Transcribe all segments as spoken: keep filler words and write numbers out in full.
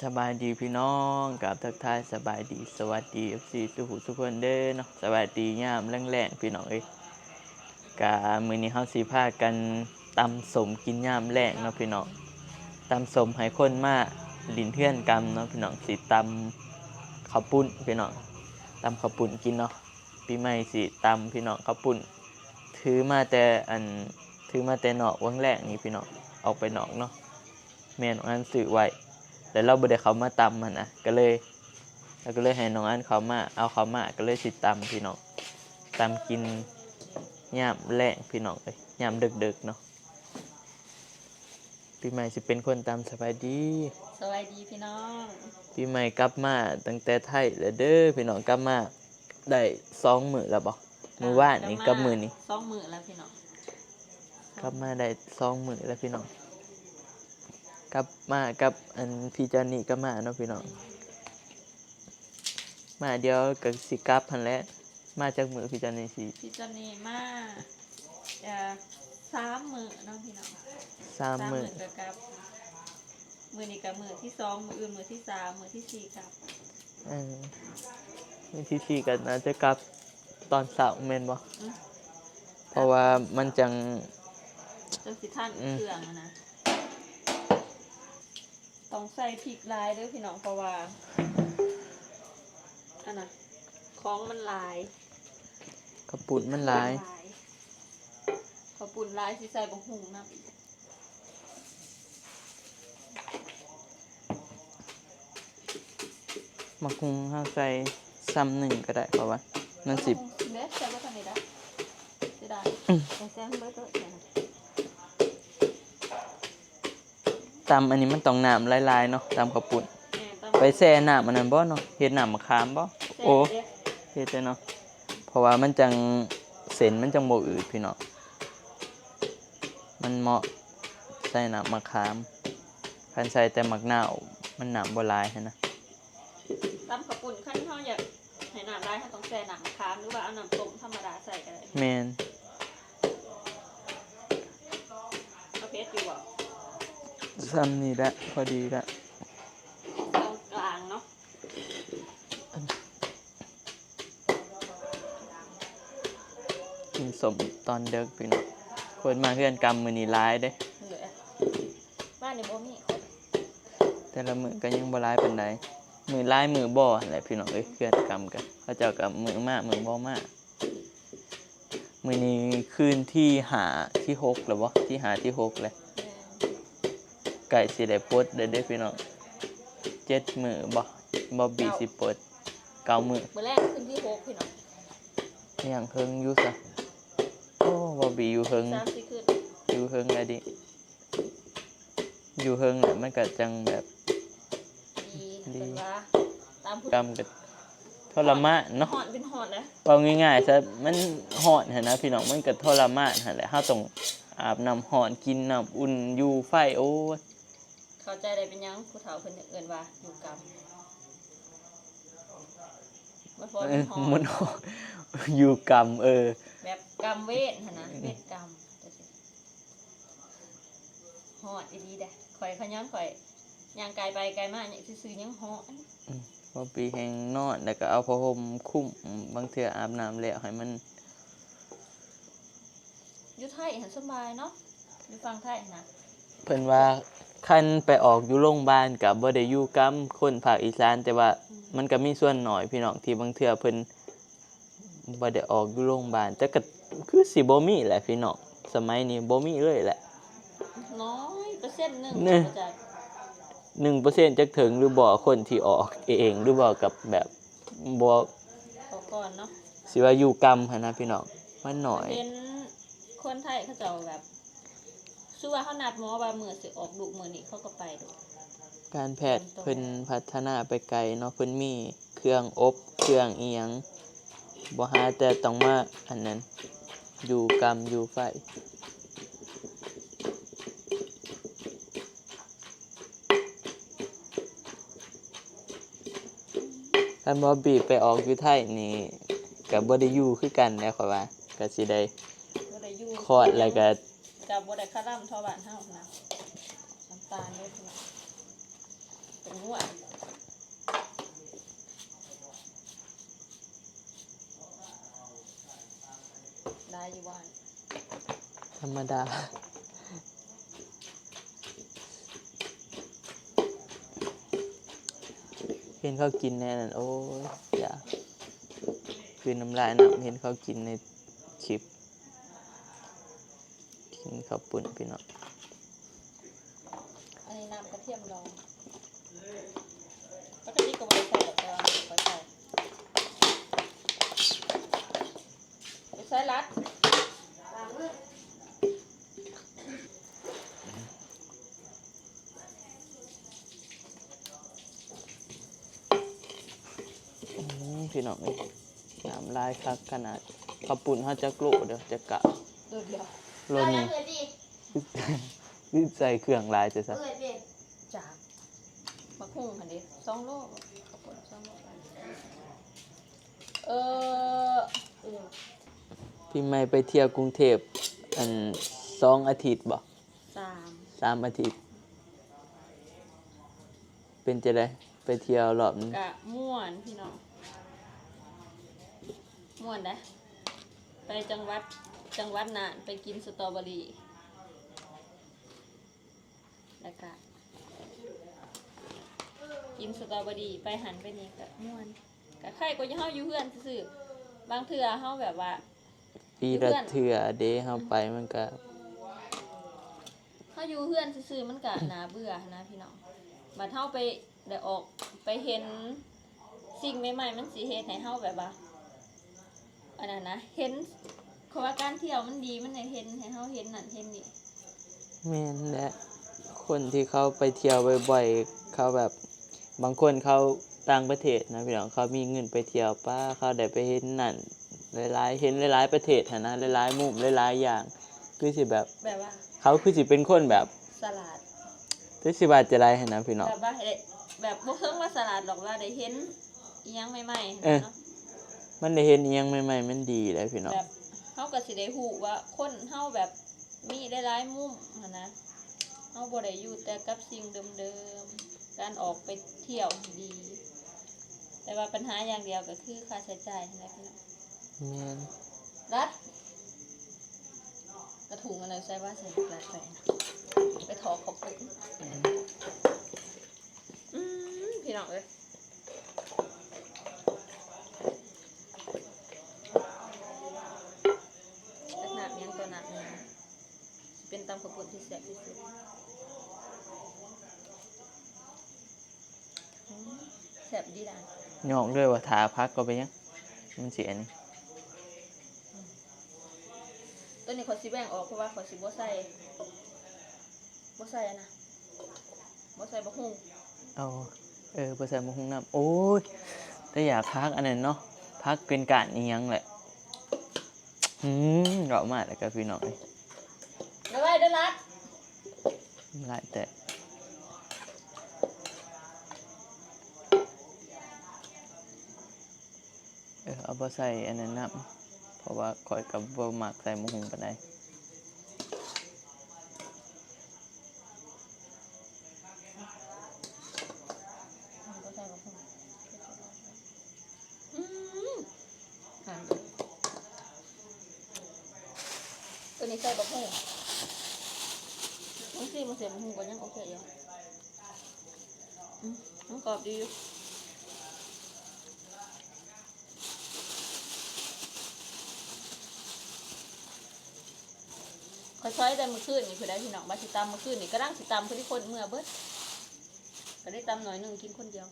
สบายดีพี่น้อง กราบทักทายสบายดี สวัสดี เอฟซี ทุกผู้ทุกคนเด้อเนาะ สวัสดียามแลงๆ พี่น้องเอ้ย กะมื้อนี้เฮาสิพากันตำส้มกินยามแลงเนาะพี่น้อง ตำส้มให้คนมาหลิ้นเฮือนกำเนาะพี่น้อง สิตำข้าวปุ้นพี่น้อง ตำข้าวปุ้นกินเนาะ ปีใหม่สิตำพี่น้อง ข้าวปุ้น ถือมาแต่อัน ถือมาแต่นอกวังแลงนี่พี่น้อง ออกไปนอกเนาะ แม่น้องอันซื้อไว้ แล้วเราบ่ได้เข้ามาตำหั่นนะ ก็เลย แล้วก็เลยให้น้องอันเข้ามา เอาเข้ามา ก็เลยสิตำพี่น้อง ตำกินยามแลงพี่น้องเอ้ย ยามดึกๆ เนาะ ปีใหม่สิเป็นคนตำ สบายดี สบายดีพี่น้อง ปีใหม่กลับมาตั้งแต่ไทยแล้วเด้อพี่น้อง กลับมาได้สองมื้อแล้วบ่ มื้อวานนี่กับมื้อนี้ สองมื้อแล้วพี่น้อง กลับมาได้สองมื้อแล้วพี่น้อง กลับมากับอันพี่จอนนี่ก็มาเนาะพี่น้อง มาเดี๋ยวก็สิกลับหั่นแหละ มาจักมื้อพี่จอนนี่สิ พี่จอนนี่มา เอ่อ สามมื้อเนาะพี่น้อง สามมื้อ สามมื้อก็กลับ มื้อนี้ก็มื้อที่สอง มื้ออื่นมื้อที่สาม มื้อที่สี่กลับ เออ มื้อที่สี่ก็น่าจะกลับตอนเช้าแม่นบ่ อืม เพราะว่ามันจัง จังสิทัน อืม เครื่องอะนะ ต้องใส่พริกหลายเด้อพี่น้อง เพราะว่า อันน่ะ ของมันหลาย ข้าวปุ้นมันหลาย ข้าวปุ้นหลาย สิใส่บักหุ่งนำอีก บักหุ่งเฮาใส่ซ้ำหนึ่งก็ได้ เพราะว่ามันสิ เด้อ ใส่บ่ทันได้ดอก เสียดาย อืม ใส่แซมเบิดโลด ตำอันนี้มันต้องน้ำหลายๆ เนาะ ตำข้าวปุ้น แม่น ตำ ไปแช่น้ำอันนั้นบ่เนาะ เฮ็ดน้ำมะขามบ่ แช่ โอ้ เด้ เฮ็ดแต่เนาะ เพราะว่ามันจัง เส้นมันจังบ่อืดพี่น้อง มันเหมาะใส่น้ำมะขาม คันใส่แต่หมากนาว มันน้ำบ่หลายหั้นนะ ตำข้าวปุ้น คันเฮาอยากให้น้ำหลาย เฮาต้องแช่น้ำมะขาม หรือว่าเอาน้ำต้มธรรมดาใส่ก็ได้ แม่น เอาเผ็ดอยู่บ่ ส่ำนี่แหละ พอดีละ กลางๆ เนาะ กินส้มตอนดึกพี่น้อง คนมาเฮือนกำมื้อนี้หลายเด้ เหลือ บ้านนี่บ่มีคน แต่ละมื้อก็ยังบ่หลายปานใด มื้อหลายมื้อบ่หั้นแหละพี่น้องเอ้ย เฮือนกำกัน เขาเจ้าก็มื้อมามื้อบ่มา มื้อนี้คืนที่ห้าที่หกแล้วบ่ ที่ห้าที่หกแล้ว แม่น ใกล้สิได้ปลดแล้วเด้พี่น้อง เจ็ดมื้อบ่ บอบบี้ เก้า สิปลด เก้ามื้อ มื้อแรกคืนที่หกพี่น้อง ยังเฮิงอยู่ซะ โอ้ บอบบี้อยู่เฮิง สามสี่คืน อยู่เฮิงอะดิ อยู่เฮิงแหละมันก็จังแบบ ดี ดี เพิ่นว่า ตามผู้ กำก็ทรมานเนาะ ฮ้อนเป็นฮ้อนนะ เว้าง่ายๆซะ มันฮ้อนหั้นนะพี่น้อง มันก็ทรมานหั้นแหละ เฮาต้องอาบน้ำฮ้อน กินน้ำอุ่น อยู่ไฟ โอ้ย เข้าใจได้เป็นหยังผู้เฒ่าเพิ่นเอิ้นว่าอยู่กำ มันฮ้อน เออ มันฮ้อน มันฮ้อน อยู่กำ เออ แบบกำเวทหั้นนะ เวทกำ ฮ้อนอีหลีเด้ ข้อยขะยามข้อยย่างกายไปกายมาเนี่ยซื่อๆยังฮ้อน อืม บอบบี้แฮงนอน แล้วก็เอาผ้าห่มคลุม บางเทื่ออาบน้ำแล้วให้มัน อยู่ไทยหั้นสำบายเนาะ อยู่ฝั่งไทยหั้นนะ เพิ่นว่าคันไปออกอยู่โรงบาลก็บ่ได้อยู่กำคนภาคอีสาน แต่ว่า อืม มันก็มีส่วนน้อยพี่น้องที่บางเทื่อเพิ่น บ่ได้ออกอยู่โรงบาล แต่ก็คือสิบ่มีแหละพี่น้อง สมัยนี้บ่มีเลยแหละ น้อยเปอร์เซ็นต์หนึ่ง เนี่ย อาจารย์ หนึ่งเปอร์เซ็นต์ จักถึงหรือบ่ คนที่ออกเองหรือบ่ กับแบบบ่ ขอก่อนเนาะ สิว่าอยู่กำหั้นนะพี่น้อง มันน้อย เห็นคนไทยเขาเจ้าแบบ คือว่าเขานัดหมอว่ามื้อสิออกลูกมื้อนี้เขาก็ไปโลด การแพทย์เพิ่นพัฒนาไปไกลเนาะ เพิ่นมีเครื่องอบ เครื่องอิหยัง บ่หาแต่ต้องมาอันนั้น อยู่กำอยู่ไฟ คันบอบบี้ไปออกอยู่ไทยนี่ ก็บ่ได้อยู่คือกันแหละข้อยว่า ก็สิได้ บ่ได้อยู่ คลอดแล้วก็ ก็บ่ได้คาร่ำเท่าบ้านเฮานะ น้ำตาลเด้อพี่น้อง เป็น ง่วน ได้อยู่บ้าน ธรรมดา เห็นเขากินแน่นั่น โอ้ย อยากกลืนน้ำลายนำ เห็นเขากินในคลิป กินข้าวปุ้นพี่น้อง อันนี้น้ำกระเทียมดอง ปกติก็บ่ได้ใส่ดอก แต่ว่ามันก็ใส่ ไปใส่ลัด อืม พี่น้องเอ้ย น้ำลายคักขนาด ข้าวปุ้นเฮาจักโลเด้อ จักกะ โลเดียว โลหนึ่ง เอาเลยพี่ คือใส่เครื่องหลายแต่ซะ เอ้ยพี่ จากบักหุ่งหั่นเด้ สองโล ข้าวปุ้นสองโล เออ เออ พี่ใหม่ไปเที่ยวกรุงเทพฯ อัน สองอาทิตย์บ่ สาม สามอาทิตย์ เป็นจั่งใด ไปเที่ยวรอบนี้ กะม่วนพี่น้อง ม่วนเด้ ไปจังหวัด จังหวัดน่าน ไปกินสตรอเบอรี่ แล้วกะ กินสตรอเบอรี่ ไปหั้นไปนี่กะม่วน กะไคกว่าเฮาอยู่เฮือนซื่อๆ บางเทื่อเฮาแบบว่า ปีละเทื่อเด้ เฮาไปมันกะ เฮาอยู่เฮือนซื่อๆ มันกะน่าเบื่อหั้นนะพี่น้อง บัดเฮาไปได้ออกไปเห็นสิ่งใหม่ๆ มันสิเฮ็ดให้เฮาแบบว่า อันนั้นนะ เห็น เพราะว่าการเที่ยวมันดี มันได้เห็น ให้เฮาเห็นนั่นเห็นนี่ แม่นแหละ คนที่เขาไปเที่ยวบ่อยๆ เขาแบบ บางคนเขาต่างประเทศนะพี่น้อง เขามีเงินไปเที่ยว ป๊า เขาได้ไปเห็นนั่นหลายๆ เห็นหลายๆ ประเทศหั้นนะ หลายๆ มุม หลายๆ อย่าง คือสิแบบ แบบว่า เขาคือสิเป็นคนแบบ ฉลาด คือสิว่าจั่งใดหั้นนะพี่น้อง แบบว่าเห็น แบบบ่เชิงว่าฉลาดหรอก ว่าได้เห็นอิหยังใหม่ๆ เออ หั้นนะเนาะ มันได้เห็นอิหยังใหม่ๆ มันดีเลยพี่น้อง แบบ เฮาก็สิได้ฮู้ว่าคนเฮาแบบมีหลายๆ มุมหั้นนะ เฮาบ่ได้อยู่แต่กับสิ่งเดิมๆ การออกไปเที่ยวดี แต่ว่าปัญหาอย่างเดียวก็คือค่าใช้จ่ายหั้นแหละพี่น้อง แม่น รัด กระถุงอะไรใส่ว่าใส่รัดไปนะ ไปถอขอบคุณ อืม พี่น้องเอ้ย จักน้ำหยังต่อน้ำหยัง เป็นตำข้าวปุ้นที่แซ่บที่สุด อืม แซ่บดีล่ะ ยอกเลยว่า ถ้าผักก็เป็นหยัง มันสิอันนี้ ตัวนี้ข้อยสิแบ่งออก เพราะว่าข้อยสิบ่ใส่ บ่ใส่อันนะ บ่ใส่บักหุ่ง เอา เออ บ่ใส่บักหุ่งนำ โอ้ย แต่อยากผักอันนั้นเนาะ ผักเป็นก้านอิหยังแหละ อืม เว้ามาแล้วก็พี่น้องเอ้ย เอาไว้เด้อลัด หลายแต่ เออ เอาบ่ใส่อันนั้นนำ เพราะว่าข้อยก็บ่มักใส่บักหุ่งปานใด บ่ใส่บักหุ่ง อืม หั่น ตัวนี้ใส่บักหุ่ง บางทีมันใส่บักหุ่งก็ยังโอเคอยู่ อืม มันกรอบดีอยู่ ข้อยซอยแต่มื้อคืนนี่ ผู้ใดพี่น้อง ว่าสิตำมื้อคืนนี่ กำลังสิตำ พอดีคนเมือเบิด ก็ได้ตำหน่อยหนึ่ง กินคนเดียว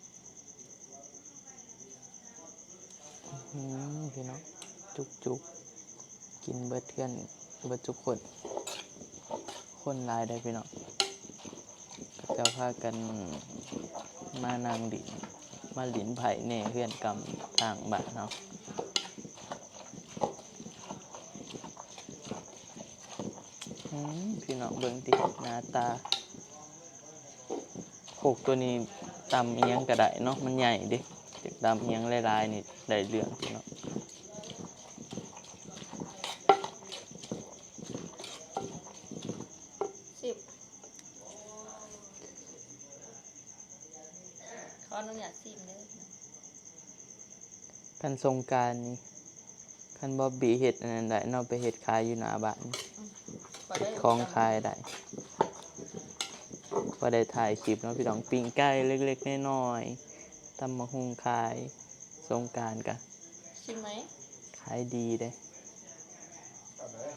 อืม พี่น้อง จุกๆ กินเบิดเฮือน เบิดทุกคน คนหลายได้อพี่น้อง เขาเจ้าพากันมานั่งหลิ้น มาหลิ้นไพ่แหน่เฮือนกำทางบ้านเฮา อืม พี่น้องเบิ่งติ หน้าตา โคกตัวนี้ตำอิหยังก็ได้เนาะ มันใหญ่เด้ จักตำอิหยังหลายๆ นี่ได้เรื่องพี่น้อง สิบ ขออนุญาตชิมเด้อ คันสงกรานต์นี่ คันบอบบี้เฮ็ดอันนั้นได้เนาะ ไปเฮ็ดขายอยู่หน้าบ้าน อืม เฮ็ดของขายได้ พอได้ถ่ายคลิปเนาะพี่น้อง ปิ้งไก่เล็กๆน้อยๆ ตำบักหุ่งขาย สงกรานต์กะ ชิมไหม ขายดีเด้ เอาเลย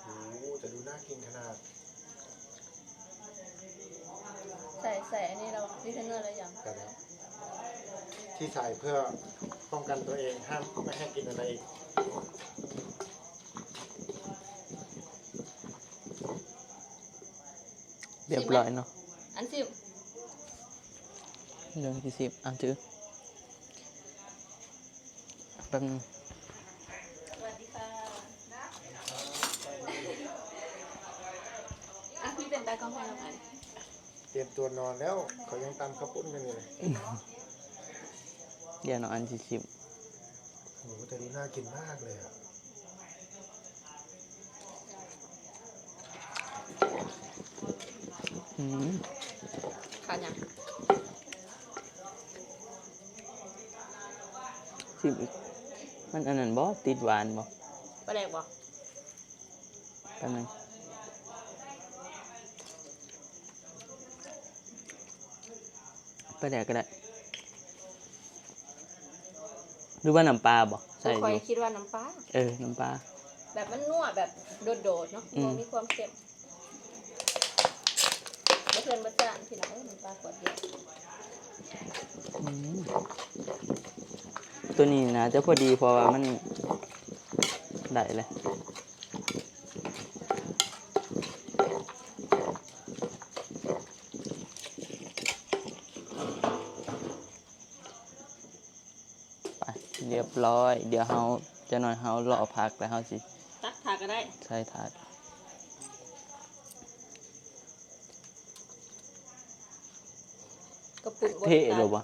โอ้โห แต่ดูน่ากินขนาด ใส่ ใส่อันนี้แล้ว รีเทนเนอร์แล้วยัง แต่แล้ว ที่ใส่เพื่อป้องกันตัวเอง ห้ามไม่ให้กินอะไรอีก เรียบร้อยเนาะ อันสิบ เรื่องที่สิบ อ่ะ ถือ แป๊บนึง สวัสดีค่ะ อ่ะ พี่เป็นตากล้องให้เราหน่อย เตรียมตัวนอนแล้ว เขายังตำข้าวปุ้นกันอยู่เลย เดี๋ยวเนาะ อันที่สิบ โอ้โห แต่ดูน่ากินมากเลยอะ อืม ขาดหยัง ชิมอีก มันอันนั้นบ่ ติดหวานบ่ ปลาแดกบ่ แป๊บนึง ปลาแดกก็ได้ หรือว่าน้ำปลาบ่ ใส่อยู่ ข้อยคิดว่าน้ำปลา เออ น้ำปลา แบบมันนัวแบบโดดๆเนาะ อืม บ่มีความเค็ม บ่เพิ่นบ่จ้านพี่น้อง เอ้ย น้ำปลาขวดเดียว อืม ตัวนี้น่าจะพอดี เพราะว่ามันได้เลย ไป เรียบร้อย เดี๋ยวเฮา จะหน่อยเฮารอพักแล้วเฮาสิ ตักถาดก็ได้ ใส่ถาด กระปุกบ่ เทเลยบ่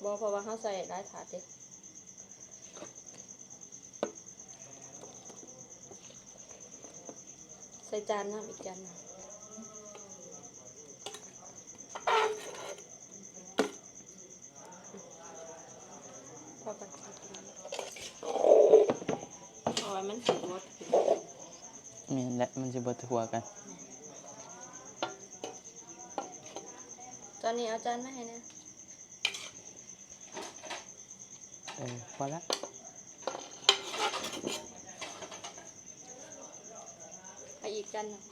บ่ เพราะว่าเฮาใส่หลายถาดเด้ ใส่จานน้ำอีกจานหนึ่ง พอกัน เพราะว่ามันสิหมด แม่นแหละ มันสิบ่ทั่วกัน ตอนนี้เอาจานมาให้แหน่ เออ พอละ ไปอีกจานหนึ่ง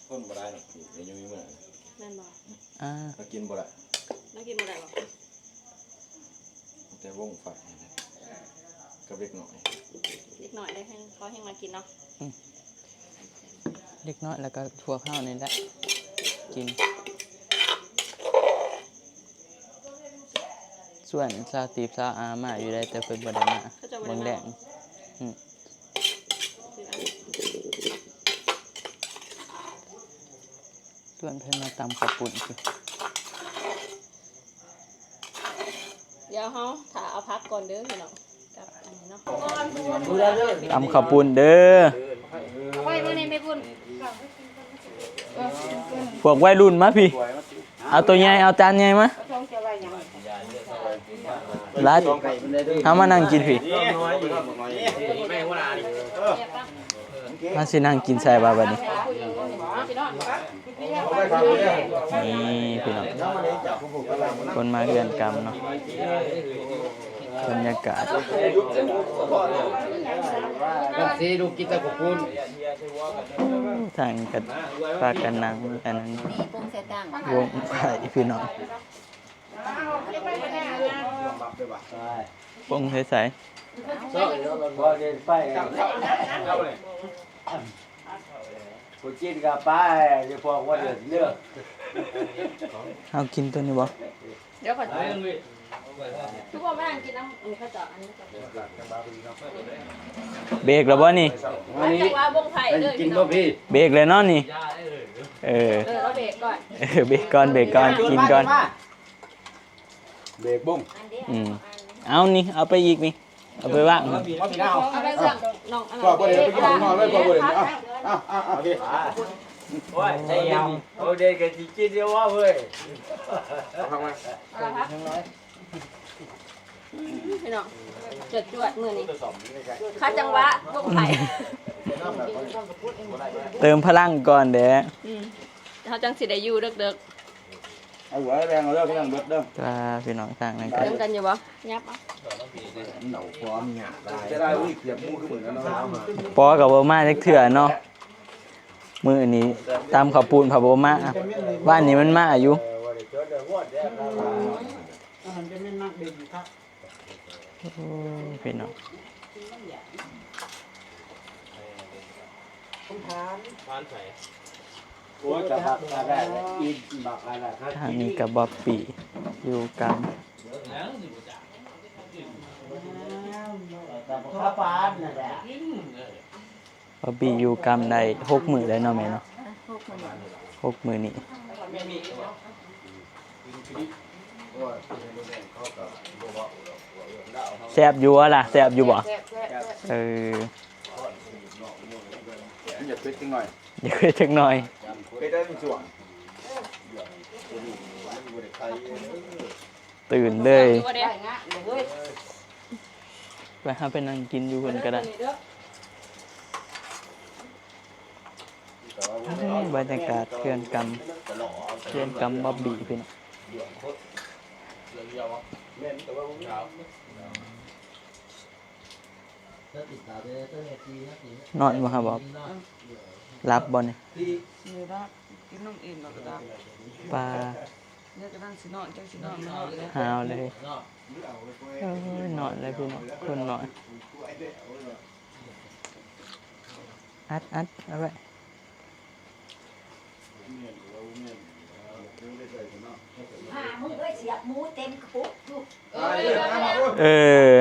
คนบ่ได้หรอก อยู่ในยุคนี้มัน แม่นบ่ อ่า มากินบ่ได้ มากินบ่ได้บ่ แต่วงไฟนี่แหละ กับเด็กน้อย เด็กน้อยได้แฮง เขาแฮงมากินเนาะ อืม เด็กน้อยแล้วก็พวกเฮานี่แหละ กิน ส่วนสาวตีบสาวอามาอยู่ได้ แต่เพิ่นบ่ได้มา เขาเจ้าบ่ได้มา เบิ่งแลง อืม ส่วนเพิ่นมาตำข้าวปุ้นสิ เดี๋ยวเฮาถ้าเอาผักก่อนเด้อพี่น้อง กับอันนี้เนาะ ตำข้าวปุ้นเด้อ เอาไว้มื้อนี้ไม่บุญ พวกวัยรุ่นมาพี่ เอาตัวใหญ่ เอาจานใหญ่มา เอาทงเสียไว้หยัง รัด เอามานั่งกินพี่ มาสินั่งกินใส่บาบัดนี้ นี่พี่น้อง คนมาเฮือนกำเนาะ บรรยากาศ กันสิลูกกินแต่กับปุ้น ทางกัน พากันนั่ง อันนั้น นี่ปรุงใส่ตัง วงไผ่พี่น้อง ปรุงใส่ใส่ บ่ได้ไป กูกินกับป้า จะพอกว่าเดือดเลือก เอากินตัวนี้บ่ เดี๋ยวก่อน ทุกคนมานั่งกินน้ำ อันนี้เขาเจาะ อันนี้เขาเจาะ เบรกแล้วบ่นี่ อันนี้ จังหวะวงไผ่เลย กินบ่พี่ เบรกเลยเนาะนี่ เออ เออ เอาเบรกก่อน เออ เบรกก่อน เบรกก่อน กินก่อน เบรกบ้ง อันเดียว อืม เอานี่ เอาไปอีกนี่ เอาไปวาง เอาไปเรื่องน้องอันนั้น พ่อบ่ได้ไปกินข้างนอกเลย พ่อบ่ได้ เอาเอาเอาเอา โอ้ย ใช่ยัง เอาเด็กกับที่กินเดียวว่าเว้ย เอาทำไม พี่น้อง จวดจวดมื้อนี้ ข้าจังหวะวงไผ่ เติมพลังก่อนเด้อ อืม เขาจังสิได้อยู่เดึกๆ เอาหัวแรงเอาเลิกเรื่องเบิดเด้อ จ้า พี่น้องทางนั้นกัน เติมกันอยู่บ่ ยับเอา เหนาพร้อมเนี่ย จะได้อุ้ยเสียบมูคือเหมือนกันเนาะ ปอกับบ่มาจักเทื่อเนาะ มื้อนี้ตำข้าวปุ้นผัดบ่มา บ้านนี้มันมาอยู่ อาหารจะไม่นักเด่นครับ โอ้ พี่น้อง โอ้ย กระบักกระได้ อินบักอะไรครับ ทางนี้ก็บอบปี้อยู่กำ แต่บักข้าวปานนั่นแหละ บอบปี้อยู่กำได้หกมื้อแล้วเนาะแม่เนาะ หกมื้อ หกมื้อนี้ แซ่บอยู่วะล่ะ แซ่บอยู่บ่ แซ่บแซ่บแซ่บ เออ มันอยากเผ็ดจังหน่อย อยากเผ็ดจังหน่อย เผ็ดได้เป็นช่วง ตื่นเลย ได้งะเลยเฮ้ย ไปหาไปนั่งกินอยู่เพิ่นก็ได้ บรรยากาศเฮือนกำ เฮือนกำบอบบี้พี่น้อง นอนบ่ครับบอบ หลับบ่นี่ เดี๋ยวนะ กินนมอิ่มแล้วก็หลับ ปลา เดี๋ยวกำลังสินอน จังสินอน นอนแล้ว หาวเลย เอ้ย นอนเลยพี่น้อง คนนอน อัด อัด เอาไว้ อ่า มึงเอ้ย เสียบหมูเต็มกระปุกอยู่ เออ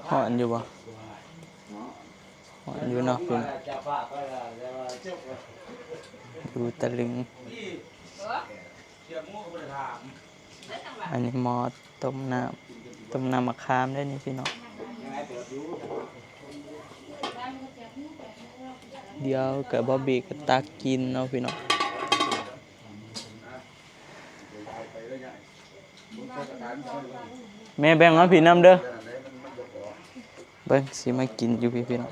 ฮ้อนอยู่บ่ ฮ้อนอยู่เนาะพี่น้อง ดูตะลึง อันนี้หม้อต้มน้ำ ต้มน้ำมะขามได้นี่พี่น้อง เดี๋ยวกับบอบบี้ก็ตักกินเนาะพี่น้อง แม่แบ่งมาพี่น้ำเด้อ เบิ่งสิมากินอยู่พี่พี่น้อง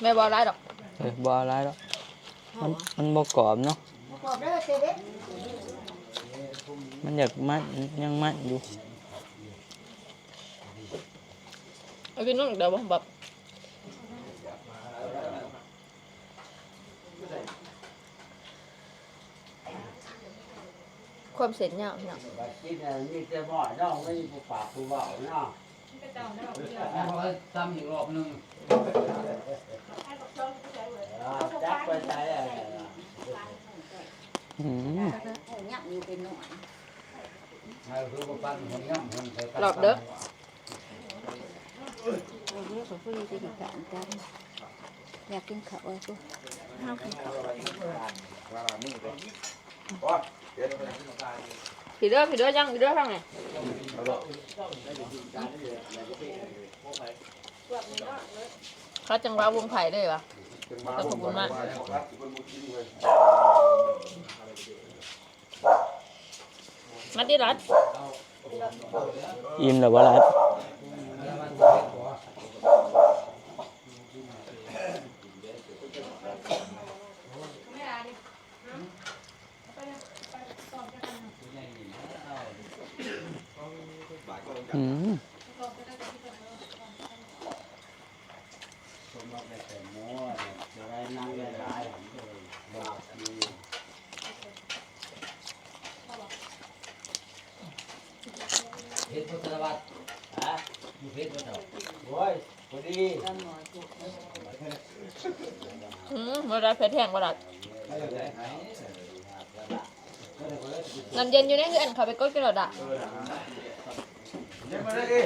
แม่บ่เอาหลายดอก เออ บ่เอาหลายดอก มัน มันบ่กรอบเนาะ กรอบเด้อเจ๊เด้ มันอยากมัน ยังมันอยู่ เอากินน้ำเดี๋ยวบ่แบบ ความเส้นยาวพี่น้อง บัดกินน่ะมีแต่หม้อเนาะ ไม่มีผู้ปากผู้เว้าเนาะ เอาไว้ซ้ำอีกรอบหนึ่ง จักไปใส่อะไรล่ะ อืม ยักอยู่เป็นหน่วย ให้คือบ่ปั้นหนย่ำหนใส่กัน รอบเด้อ อือหือ ของผู้นี้จะกินข้าวกัน อยากกินข้าวเอ้ยกู ห้ามกินข้าว ผีเด้อ ผีเด้อ ยังผีเด้อทางไหน เขาจังหวะวงไผ่เลยวะ ขอบคุณมาก มาที่รัฐ อิ่มแล้วบ่รัฐ อืม สมบัติได้แต่หมอเนี่ยจะได้นั่งได้หลายหันเลย บาปอยู่ เพชรพุทธวัฒน์ ฮะ อยู่เพชรพุทธวัฒน์ โอ้ย พอดี อืม บ่ได้เผ็ดแห้งบ่ได้ น้ำเย็นอยู่ในเฮือน เขาไปกดกินแล้วดะ เดี๋ยวมาได้ดิ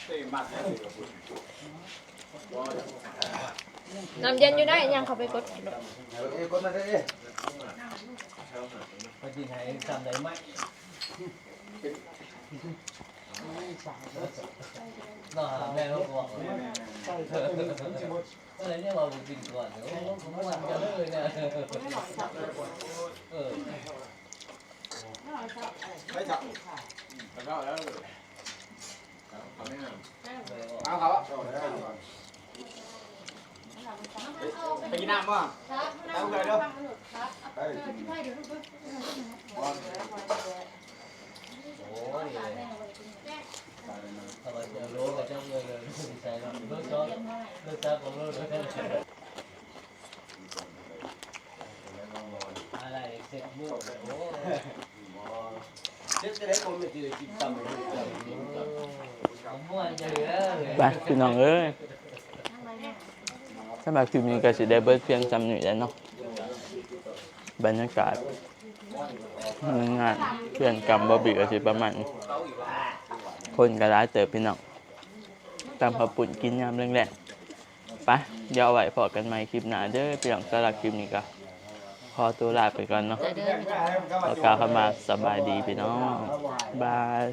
เตะหมัดแล้วสิครับคุณ น้ำเย็นอยู่ได้ยังเขาไปกดกินรถ เอ้ย กดมาได้เอ้ย ไปกินให้จำได้ไหม น่าแม่เราบอก ก็เลยเนี่ยว่าผมกินก่อนเดี๋ยวผมมันจะเลยเนี่ย เออ ไม่จับ เอาเขา ไปกินน้ำป่ะ ไปเพื่อนเด้อ โอ้ย ทำไมเจอโลกกับเจ้าเมืองเลย ใส่รถรถจอดรถจักรของรถ อะไรเสร็จหมด โอ้ เสร็จจะได้คนไม่เจอกินตำเลย ม่วนจะเหลือเลย ไปพี่น้องเอ้ย สำหรับคลิปนี้ก็สิได้เบิดเพียงส่ำนี้แหละเนาะ บรรยากาศงานเพื่อนกรรมบอบบี้ก็สิประมาณนี้ คนก็หลายเติบพี่น้อง ตำข้าวปุ้นกินยามแลงๆ ไป เดี๋ยวเอาไว้พ้อกันใหม่คลิปหน้าเด้อพี่น้อง สำหรับคลิปนี้ก็ขอตัวลาไปก่อนเนาะ ขอกล่าวคำว่าสบายดีพี่น้อง บาย